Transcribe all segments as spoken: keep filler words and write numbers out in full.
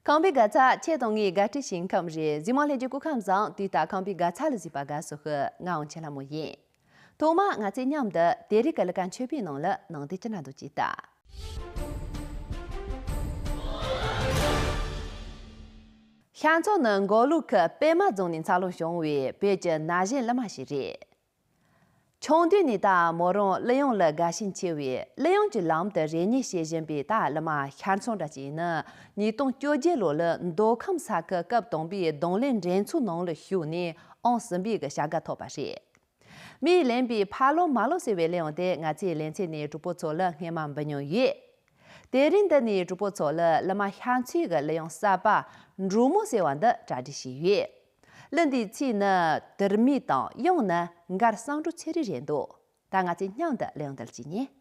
ཁམས་པའི་དགའ་ཚལ་ཁྱེད་དང་ངའི་དགའ་སྤྲོའི་ཞིང་ཁམས་རེད། གཟིགས་མོ་ལྷན་རྒྱས་སྐུ་ཁམས་བཟང་། དུས་ལྟར་ཁམས་པའི་དགའ་ཚལ་ལ་གཟིགས་པ་དགའ་བསུ་ཞུ། ང་དབང་ཆེན་ལྷ་མོ་ཡིན། ཐོག་མར་ང་ཚོས་མཉམ་དུ་དེ་རིང་གི་གླུ་གར་མཆོད་པའི་ནང་ལ་ནང་དེ་ཅི་འདྲ་འདུག་ཅེས་ལྟ། ཤར་མཚོ་ནི་མགོ་ལོག་གི་པད་མ་རྫོང་ནས་འཚར་ལོངས་བྱུང་བའི་བོད་ཀྱི་ན་གཞོན་གླུ་མ་ཞིག་རེད། ཆུང་དུས་ནས་ད་མོ་རང་གླུ་དབྱངས་ལ་དགའ་ཞེན་ཆེ་བས། གླུ་དབྱངས་ཀྱི་ལམ་དུ་རེ་སྙེག་བྱེད་བཞིན་པའི་ད་གླུ་མ་ཤར་མཚོ་འདྲ་ཅིག་ནི་ཉིས་སྟོང་བཅོ་བརྒྱད་ལོ་ལ་མདོ་ཁམས་ས་ཁུལ་སྐབས་དང་པོའི་རྡུང་ལེན་འགྲན་ཚོགས་ནང་ལ་ཞུགས་ནས་ཨང་གསུམ་པའི་གི་བྱ་དགའ་ཐོབ་པ་རེད། མིས་ལེན་པའི་ཕ་ལོ་མ་ལོ་ཟེར་བའི་གླུ་དབྱངས་དེ་ང་ཚོའི་ལེ་ཚན་ནས་གྲོགས་པོ་ཚོ་ལ་སྔས་མ་འབུལ་མྱོང་ཡོད། དེ་རིང་འདི་ནས་གྲོགས་པོ་ཚོ་ལ་གླུ་མ་ཤར་མཚོའི་གི་གླུ་དབྱངས་གསར་པ་འབྲུག་མོ་ཟེར་བ་འདི་གྲ་སྒྲིག་བྱས་ཡོད། གླུ་འདིའི་ཚིག་ནི་དིར་མིག་དང་དབྱངས་ནི་མགར་བསམ་འགྲུབ་ཚེ་རིང་རེད་འདུག་ད་ང་ཚོས་མཉམ་དུ་གླུ་དབྱངས་འདི་ལ་གཟིགས་ནས།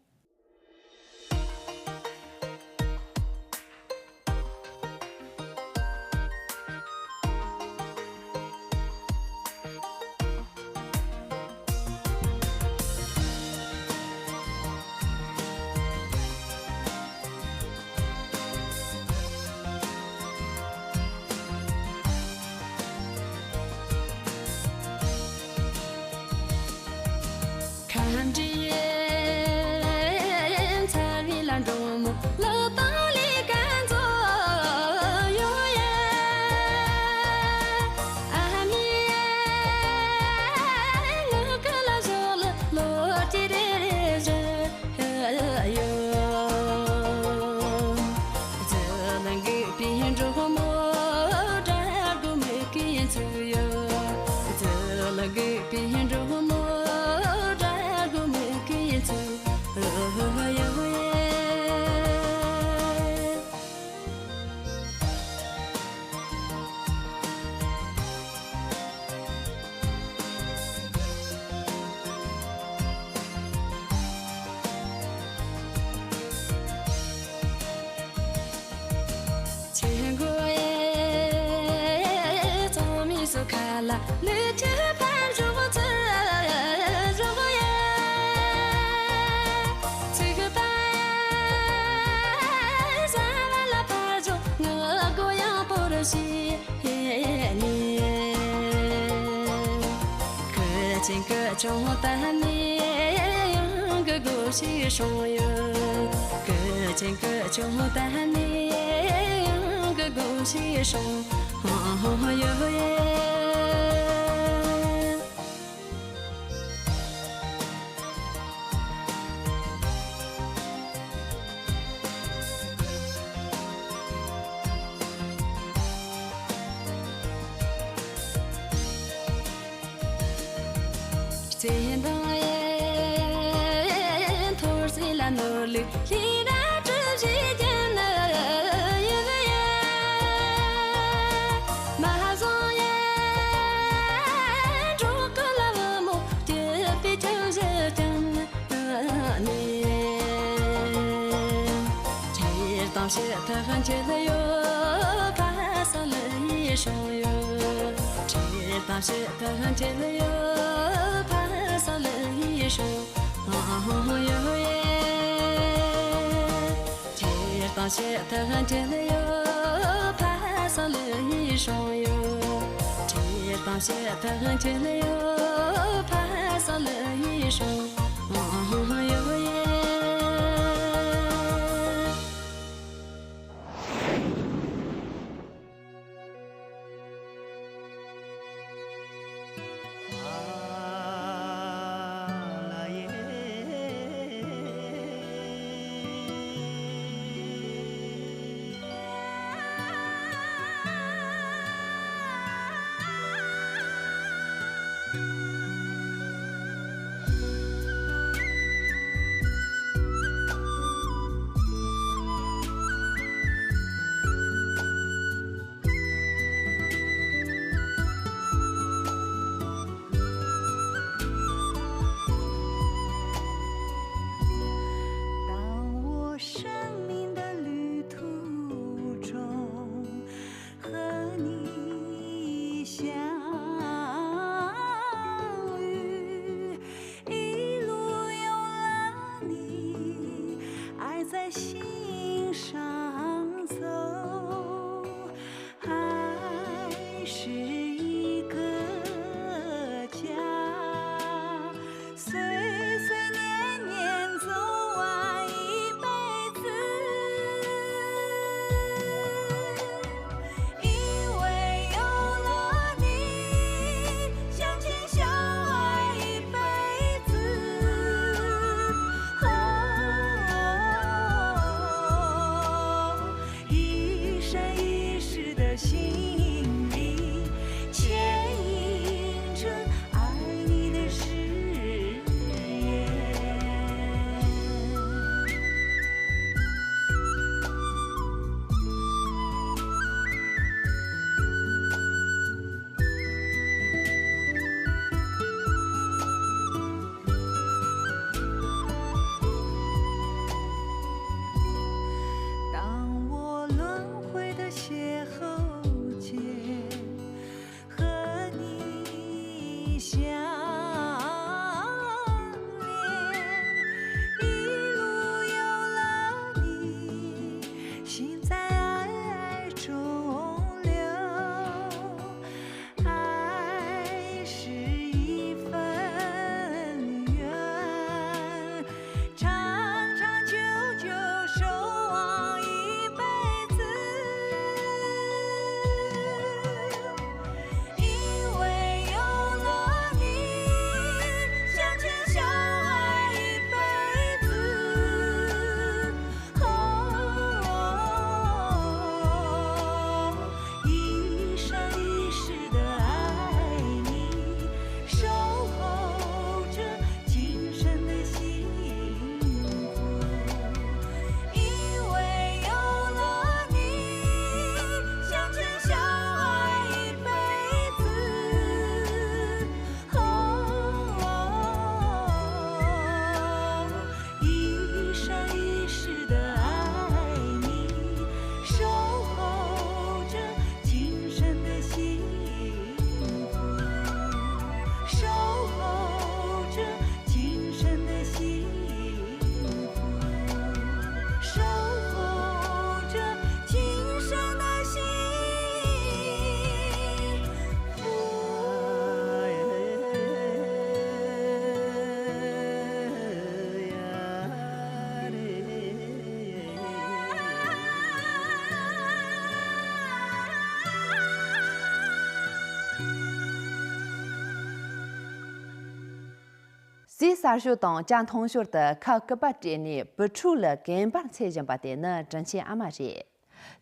དེའི་གསར་ཤོག་དང་ཇ་འཐུང་ཞོར་དུ་ཁ་སྐུད་པ་སྤྲད་ནས་བུ་ཕྲུག་ལ་གན་པར་འཚོལ་བཞིན་པ་དེ་ནི་དྲིན་ཆེན་ཨ་མ་རེད།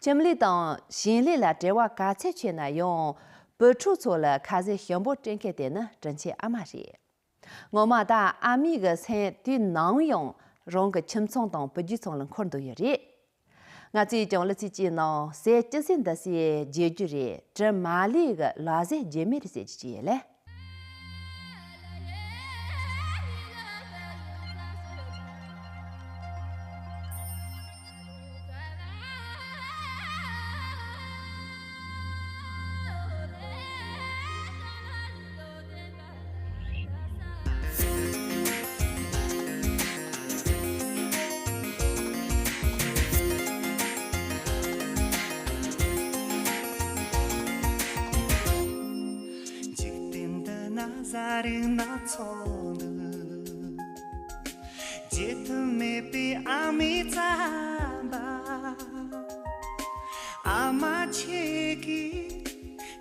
ཁྱིམ་ལས་དང་ཞིང་ལས་ལ་བྲེལ་བ་ག་ཚད་ཆེ་ན་ཡང་། བུ་ཕྲུག་ཚོ་ལ་ཁ་ཟས་ཞིམ་པོ་སྤྲད་མཁན་དེ་ནི་དྲིན་ཆེན་ཨ་མ་རེད། ངོ་མ་ད་ཨ་མའི་གི་སེམས་དུས་ནམ་ཡང་རང་གི་ཁྱིམ་ཚང་དང་བུ་རྒྱུད་ཚང་ལ་འཁོར་འདུག་ཡོད་རེད། ང་ཚོས་ཀྱང་ལི་ཚིག་ཅིག་ནང་ཟས་ཅི་ཟིན་འདི་ཟས་རྒྱས་རྒྱུ་རེད། དྲི་མ་ལུས་གི་ལ་ཟས་རྒྱས་མེད་རེད་ཟེར་རྒྱུ་ཅིག་ཡོད་ལེ། འཇིག་རྟེན་འདི་ན་ཟ་རིན་སྣ་ཚོགས་འདུག་བརྗེད་ཐབས་མེད་པའི་ཨ་མའི་རྩམ་པ། ཨ་མ་ཁྱེད་ཀྱི་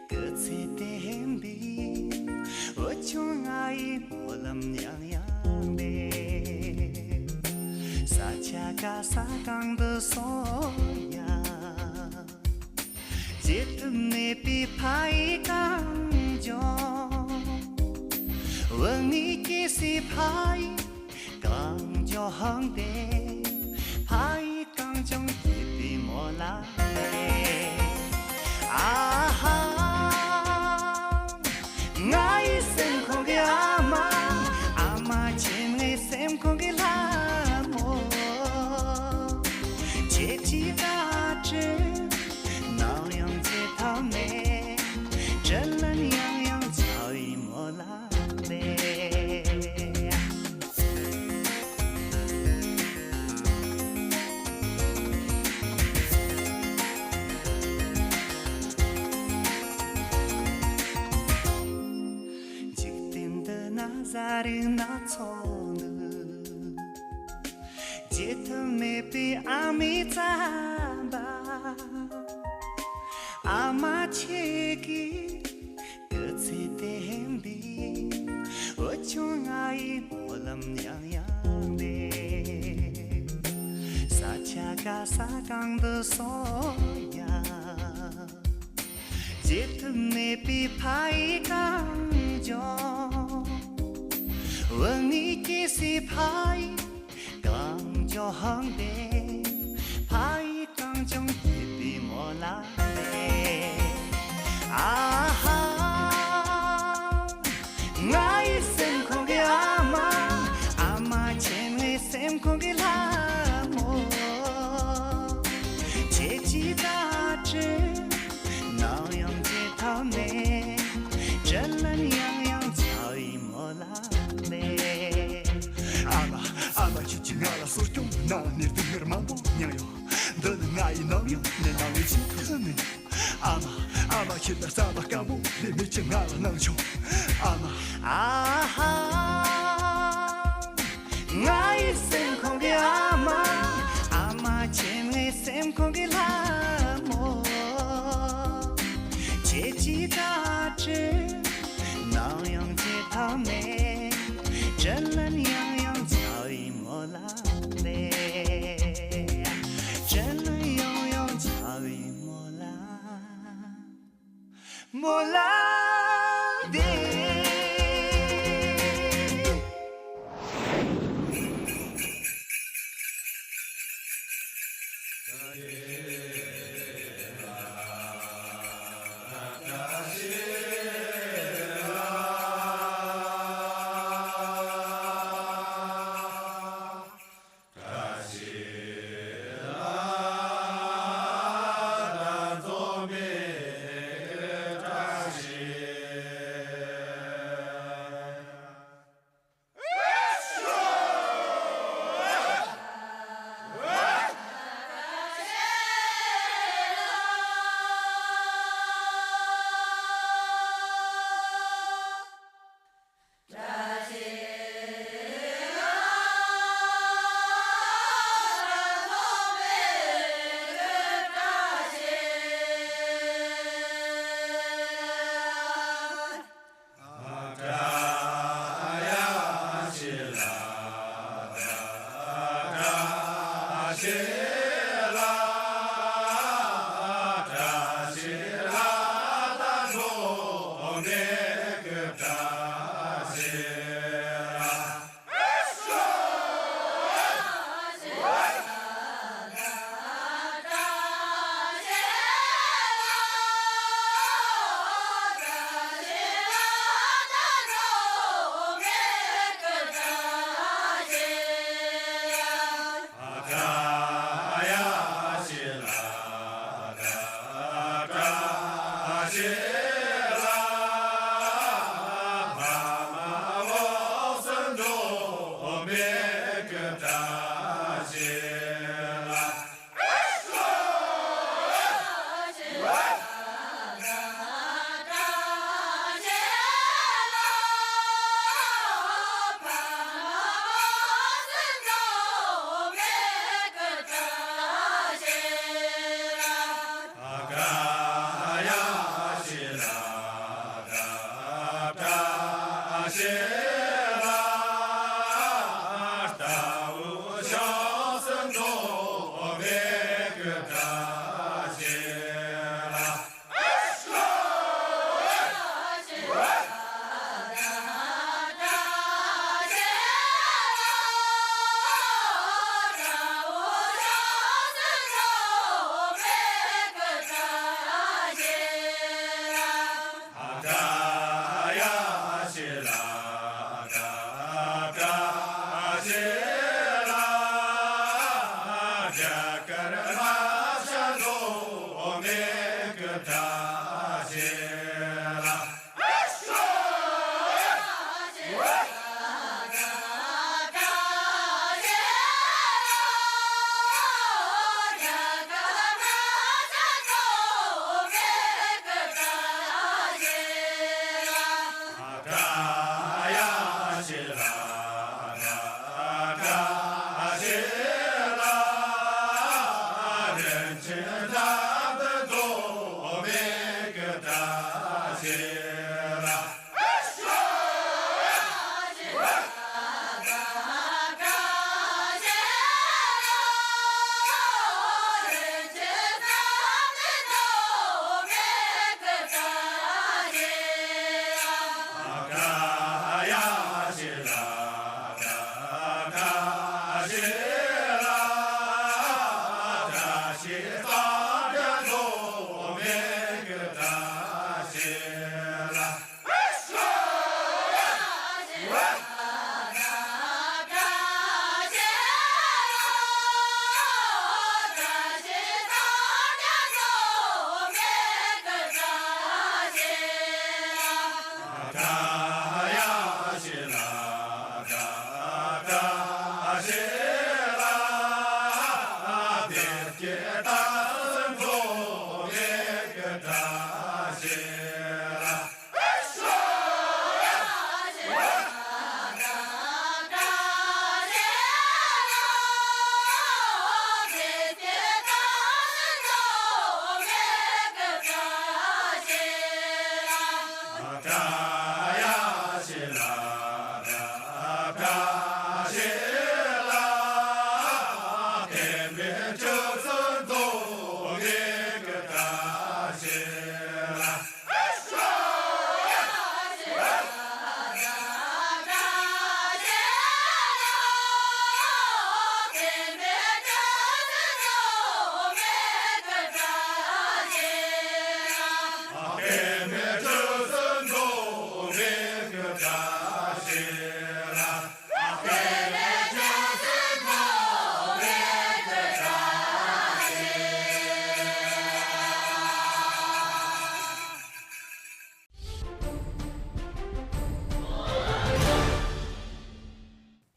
སྐུ་ཚེ་བརྟན་པའི་འོད་ཆུང་ང་ཡི་སྨོན་ལམ་ཡང་ཡང་འདེབས། ས་ཆ་ག་ས་གང་དུ་སོང་ཡང་། བརྗེད་ཐབས་མེད་པའི་ཕ་ཡི་གངས་ལྗོངས། བུ་ངའི་སྐྱེ་སའི་ཕ་ཡི་གངས་ལྗོངས་དེ། ཕ་ཡི་གངས་ལྗོངས་སྐྱིད་པའི་སྨོན་ལམ་ལས། ཨ་ཧ། ང་ཡི་སེམས་ཁོང་གི་ཨ་མ། ཨ་མ་ཁྱེད་ངའི་སེམས་ཁོང་གི་ལྷ་མོ། ཁྱེད་ཀྱི་བཀའ་དྲིན་ནམ་ཡང་བརྗེད་ཐབས་མེད། དྲིན་ལན་ཡང་ཡང་འཇལ་བའི་སྨོན་ལམ་ལས། འཇིག་རྟེན་འདི་ན་ཟ་རིན་སྣ་ཚོགས་འདུག་བརྗེད་ཐབས་མེད་པའི་ཨ་མའི་རྩམ་པ། ཨ་མ་ཁྱེད་ཀྱི་སྐུ་ཚེ་བརྟན་པའི་འོད་ཆུང་ང་ཡི་སྨོན་ལམ་ཡང་ཡང་འདེབས། ས་ཆ་ག་ས་གང་དུ་སོང་ཡང་། བརྗེད་ཐབས་མེད་པའི་ཕ་ཡི་གངས་ལྗོངས། བུ་ངའི་སྐྱེ་སའི་ཕ་ཡི་གངས་ལྗོངས་དེ། ཕ་ཡི་གངས་ལྗོངས་སྐྱིད་པའི་སྨོན་ལམ་ལས། ཨ་ཧ། ང་ཡི་སེམས་ཁོང་གི་ཨ་མ། ཨ་མ་ཁྱེད་ངའི་སེམས་ཁོང་གི་ལྷ་མོ། ཁྱེད་ཀྱི་བཀའ་དྲིན་ནམ་ཡང་བརྗེད་ཐབས་མེད། དྲིན་ལན་ཡང་ཡང་འཇལ་བའི་སྨོན་ལམ་ལས། ཨ་མ། ཨ་མ་ཁྱེད་ཀྱིས་ང་ལ་གསོ་སྐྱོང་གནང་ནས་སྡུག་བསྔལ་མང་པོ་མྱངས་ཡོད། འདི་ནི་ང་ཡིས་ནམ་ཡང་ནས་ནམ་ཡང་བརྗེད་ཐུབ་མིན། ཨ་མ། ཨ་མ་ཁྱེད་ལ་རྩམ་པ་སྐམ་པོ་ལས་མེད་ཀྱི་ང་ལ་གནང་བྱུང་། ཨ་མ། ཨ་ཧ། ང་ཡི་སེམས་ཁོང་གི་ཨ་མ། ཨ་མ་ཁྱེད་ངའི་སེམས་ཁོང་གི་ལྷ་མོ། ཁྱེད་ཀྱི་བཀའ་དྲིན་ནམ་ཡང་བརྗེད་ཐབས་མེད། དྲིན་ལན་ཡང་ཡང་འཇལ་བའི་སྨོན་ལམ་ལས། དྲིན་ལན་ཡང་ཡང་འཇལ་བའི་སྨོན་ལམ། སྨོན་ལམ་འདེབས།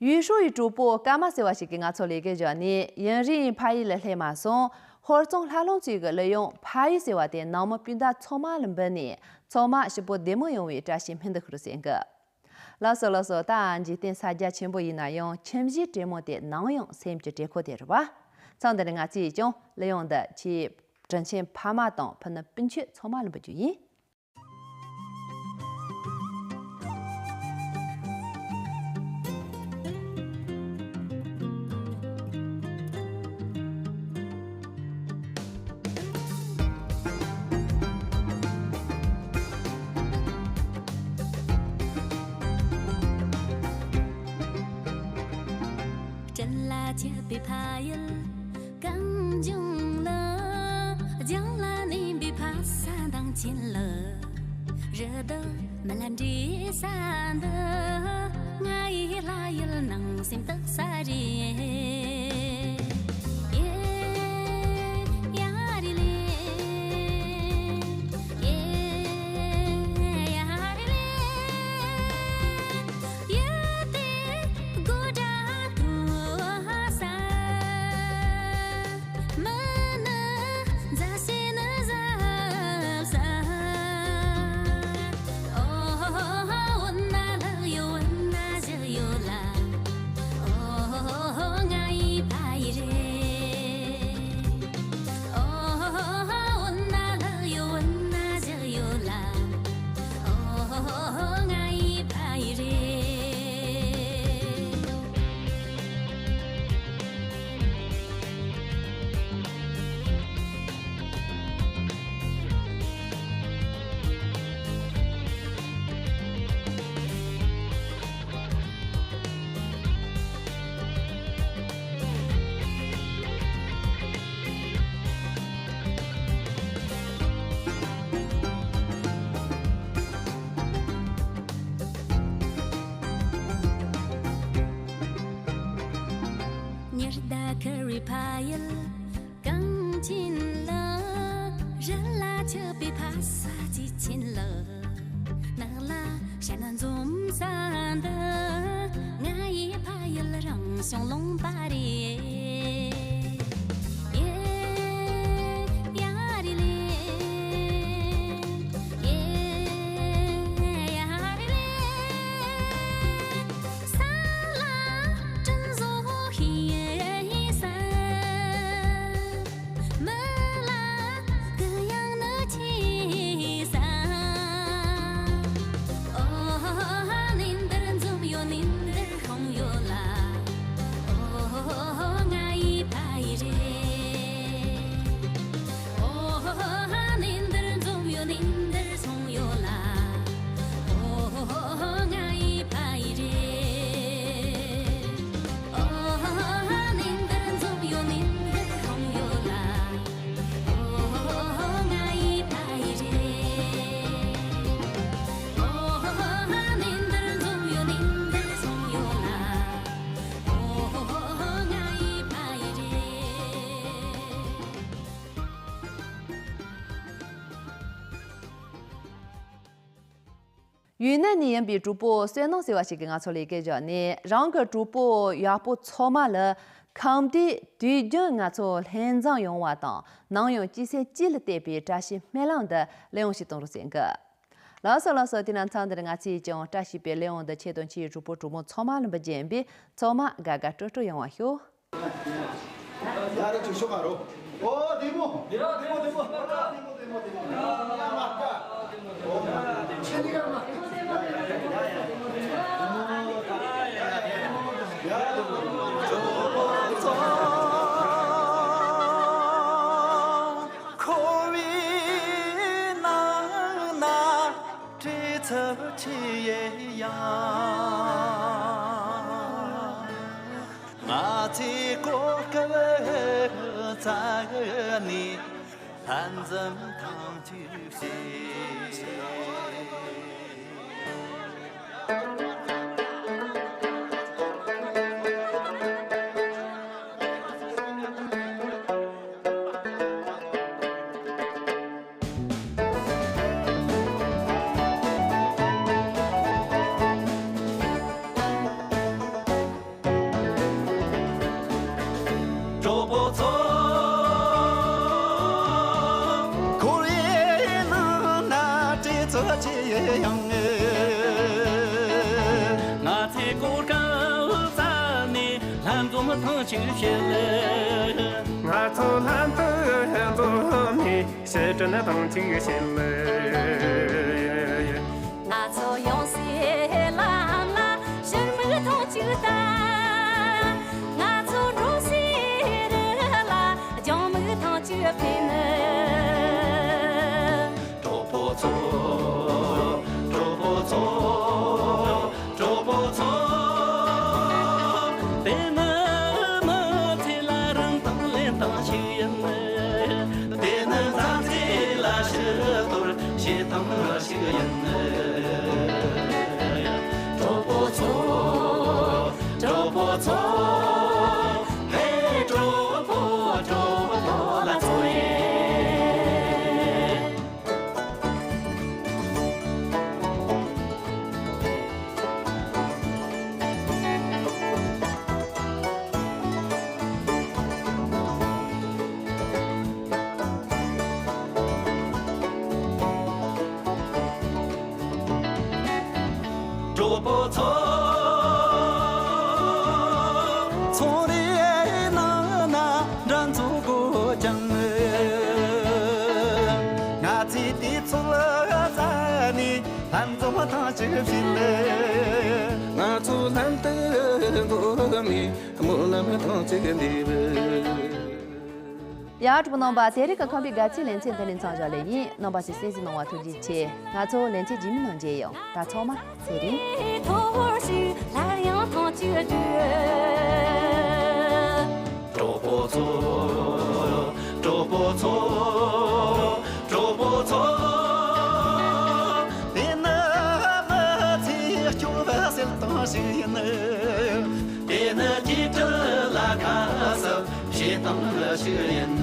ཡུས་ཧྲུའུ་ཡི་གྲོགས་པོ་ཀརྨ་ཟེར་བ་ཞིག་གིས་ང་ཚོ་ལས་ཀའི་བཞག་ནས་ཡུན་རིང་ཕ་ཡུལ་ལ་སླེབས་མ་སོང་། ཧོར་གཙང་ལྷ་ལུང་གཙོས་ཀྱི་གླུ་དབྱངས་ཕ་ཡུལ་ཟེར་བ་དེ་ནང་མི་སྤུན་ཟླ་ཚང་མ་ལ་འབུལ་ནས་ཚང་མ་ཞི་པོ་བདེ་མོ་ཡོང་བའི་བཀྲ་ཤིས་སྨོན་འདུན་ཞུ་རུ་ཟེར་གི། ལགས་སོ་ལགས་སོ། ད་འཇིག་རྟེན་ས་རྒྱ་ཆེན་པོ་ཡིན་ན་ཡང་ཁྱིམ་གཞིས་དྲེད་མོང་དེ་ནམ་ཡང་སེམས་ཀྱི་དྲེད་ཁོལ་དེ་རེད་བ། མཚམས་འདི་ནས་ང་ཚོས་ཀྱང་གླུ་དབྱངས་འདི་ཁྱེད་དྲིན་ཆེན་ཕ་མ་དང་ཕུ་ནུ་སྤུན་མཆེད་ཚང་མ་ལ་འབུལ་རྒྱུ་ཡིན། སྤྲིན་ལ་ཆགས་པའི་ཕ་ཡུལ་གངས་ལྗོངས་ལ། རྒྱང་ལ་གནས་པའི་ཕ་ས་མདངས་ཅན་ལ། རི་དྭགས་མི་ལ་འདྲེས་ས་འདི། ང་ཡི་ལྷ་ཡུལ་ནང་སེམས་རྟོགས་ས་རེད། ཡེ། ཡ་རི་ལེ། ཡེ། ཕ་ཡུལ་གངས་ཅན་ལགས། རི་ལ་ཆུ་བོའི་ཕ་ས་སྐྱེས་ཆེན་ལགས། ནགས་ལ་ཤར་ནུབ་འཛོམས་ས་འདི། ང་ཡི་ཕ་ཡུལ་རང་བྱུང་ལུང་པ་རེད། ཡེ་ཡ་རེ་ལེ། ཡེ་ཡ་རེ་ལེ། ས་ལ་སྤྲིན་བཟོ་ཤེས་ས། མི་ལ་གུ་ཡངས་ནི་ཆེ་ས། ཨོ་ཧོ་ཧོ་ཧོ། གནས་འདིར་འཛོམས་ཡོད། གནས་འདིར་ཤོང་ཡོད་ལ། ཨོ་ཧོ་ཧོ་ཧོ། ང་ཡི་ཕ་ཡུལ་རེད། ཨོ་ཧོ་ཧོ་ཧོ། གནས་འདིར་འཛོམས་ཡོད། གནས་འདིར་སོང་ཡོད་ལ། ཨོ་ཧོ་ཧོ་ཧོ། ང་ཡི་ཕ་ཡུལ་རེད། ཨོ་ཧོ་ཧོ་ཧོ། གནས་འདིར་འཛོམས་ཡོད། གནས་འདིར་ཤོང་ཡོད་ལ། ཨོ་ཧོ་ཧོ་ཧོ། ང་ཡི་ཕ་ཡུལ་རེད། ཨོ་ཧོ་ཧོ་ཧོ། གནས་འདིར་འཛོམས་ཡོད། གནས་འདིར་སོང་ཡོད་ལ། ཨོ་ཧོ་ཧོ་ཧོ། ང་ཡི་ཕ་ཡུལ་རེད། ཡུན་ནན་ནས་ཡིན་པའི་གྲོགས་པོ་བསོད་ནམས་ཟེར་བ་ཞིག་གིས་ང་ཚོ་ལ་ཡི་གེ་བརྒྱབ་ནས། རང་གི་གྲོགས་པོ་ཡག་པོ་ཚང་མ་ལ་ཁམས་བདེ་དུས་རྒྱུན་ང་ཚོ་ལྷན་འཛོམས་ཡོང་བ་དང་། ནམ་ཡང་སྐྱེད་སྲིང་བཅས་ལ་བལྟས་པའི་བཀྲ་ཤིས་སྨོན་ལམ་འདི་ལེགས་ཡོང་ཞིག་གཏོང་རོགས་ཟེར་གི། ལགས་སོ་ལགས་སོ། དེ་ན་མཚམས་འདིར་ང་ཚོས་ཀྱང་བཀྲ་ཤིས་པའི་ལེགས་ཡོང་འདི་ཁྱེད་དང་ཁྱེད་ཀྱི་གྲོགས་པོ་གྲོགས་མོ་ཚང་མ་ལ་འབུལ་རྒྱུ་ཡིན་པས། ཚང་མ་དགའ་དགའ་སྤྲོ་སྤྲོ་ཡོང་བ་ཤོག། ཡ་རེ་ཅིག་ཤོག་ག་རོ། ཨོ་བདེ་མོ། བདེ་མོ་བདེ་མོ་བདེ་མོ་བདེ་མོ་བདེ་མོ། ཡ་མ་ཀ། ཁྱེད་གཉིས་ཀ་མ། འཁོར་བའི་ནང་ན་བྲེལ་འཚུབ་ཆེ་ཡང་། ང་ཚོས་གོ་སྐབས་བཙལ་ནས་ལྷན་འཛོམས་ཐེངས་གཅིག་བྱེད། གྲོགས་པོ་ཚོ། འཁོར་བའི་ནང་ན་བྲེལ་འཚུབ་ཆེ་ཡང་། ང་ཚོས་གོ་སྐབས་བཙལ་ནས་ལྷན་འཛོམས་ཐེངས་གཅིག་བྱེད། ང་ཚོ་ལྷན་དུ་འཛོམས་ནས་ཕྱིར་དྲན་ཐེངས་གཅིག་བྱེད། ང་ཚོ་ཡང་སྲིད་ལམ་ལ་ཕྱིར་མིག་ཐེངས་གཅིག་ལྟ། ང་ཚོ་འགྲོ་སའི་རི་ལ་རྒྱང་མིག་ཐེངས་གཅིག་འཕེན། གྲོགས་པོ་ཚོ། གྲོགས་པོ་ཚོ། གྲོགས་པོ་ཚོ། དེ་ནི་མི་ཚེ་ལ་རིན་ཐང་ལེན་སྟངས་ཤིག་ཡིན། དེ་ནི་མཚམས་བཅད་ལ་ཕྱི་དོར་བྱེད་སྟངས་ཤིག་ཡིན། གྲོགས་པོ་ཚོ། གྲོགས་པོ་ཚོ། ཧེ། གྲོགས་པོ། གྲོགས་པོ་ལ་ཚོ་ཡེ། གྲོགས་པོ་ཚོ། ཚོང་རའི་ནང་ན་འགྲན་རྩོད་དགོས་ཀྱང་། ང་ཚོས་དུས་ཚོད་བཙལ་ནས་ལྷན་འཛོམས་ཐེངས་གཅིག་བྱེད། ང་ཚོ་ལྷན་དུ་འཛོམས་ནས་སྨོན་ལམ་ཐེངས་གཅིག་འདེབས། ཡ། གྲོགས་པོ་རྣམ་པ། དེ་རིང་གི་ཁམས་པའི་དགའ་ཚལ་ལེ་ཚན་འདི་ནས་མཚམས་བཞག་ལེ་ཡིན། རྣམ་པ་ཚོས་གསན་གཟིགས་གནང་བ་ཐུགས་རྗེ་ཆེ། ང་ཚོ་ལེ་ཚན་རྗེས་མའི་ནང་མཇལ་ཡོང་། ད་ཚང་མ་ཚེ་རིང་། ཐོར་ཞིག་སླར་ཡང་ཐེངས་གཅིག་བརྗོད། གྲོགས་པོ་ཚོ། གྲོགས་པོ་ཚོ། གྲོགས་པོ་ཚོ། དེ་ནི་མི་ཚེའི་སྐྱོ་བ་སེལ་སྟངས་ཤིག་ཡིན། དེ་ནི་སྐྱིད་སྡུག་ལ་ཁ་གསབ་བྱེད་ དང་ལ་ཞིག་ཡིན།